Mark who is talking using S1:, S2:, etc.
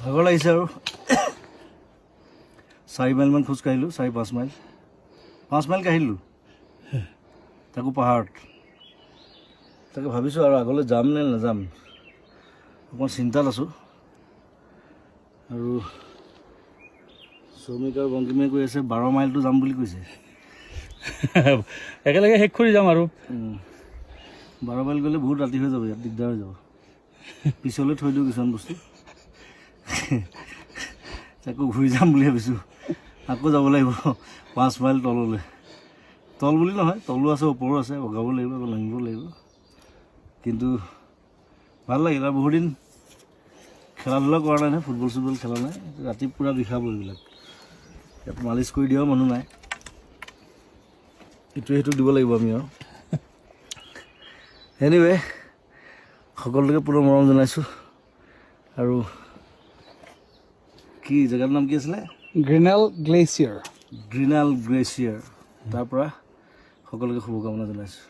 S1: ভাগৰ লাগিছে আৰু 4 মাইলমান খোজ কাঢ়িলোঁ, 4-5 মাইল, 5 মাইল কাঢ়িলোঁ, তাকো পাহাৰত। তাকে ভাবিছোঁ আৰু আগলৈ যাম নে নাযাম, অকণমান চিন্তাত আছোঁ। আৰু শ্ৰমিক আৰু বংকিমে কৈ আছে 12 মাইলটো যাম বুলি কৈছে।
S2: একেলগে শেষ কৰি যাম আৰু।
S1: 12 মাইল গ'লে বহুত ৰাতি হৈ যাব, ইয়াত দিগদাৰ হৈ যাব। পিছলৈ থৈ দিওঁ কিছুমান বস্তু। আকৌ ঘূৰি যাম বুলি ভাবিছোঁ। আকৌ যাব লাগিব 5 মাইল তললৈ। তল বুলি নহয়, তলো আছে, ওপৰো আছে। বগাব লাগিব, আকৌ নামিব লাগিব। কিন্তু ভাল লাগিল। আৰু বহুদিন খেলা ধূলা কৰা নাই নহয়, ফুটবল চুটবল খেলা নাই। ৰাতি পূৰা বিষাব এইবিলাক। ইয়াত মালিচ কৰি দিয়াও মানুহ নাই। ইটোৱে সেইটোক দিব লাগিব আমি। আৰু এনিৱে, সকলোকে পুনৰ মৰম জনাইছোঁ। আৰু কি জেগাটোৰ নাম কি আছিলে?
S3: গ্ৰিনেল গ্লেচিয়াৰ।
S1: গ্ৰীণাল গ্লেচিয়াৰ, তাৰ পৰা সকলোকে শুভকামনা জনাইছোঁ।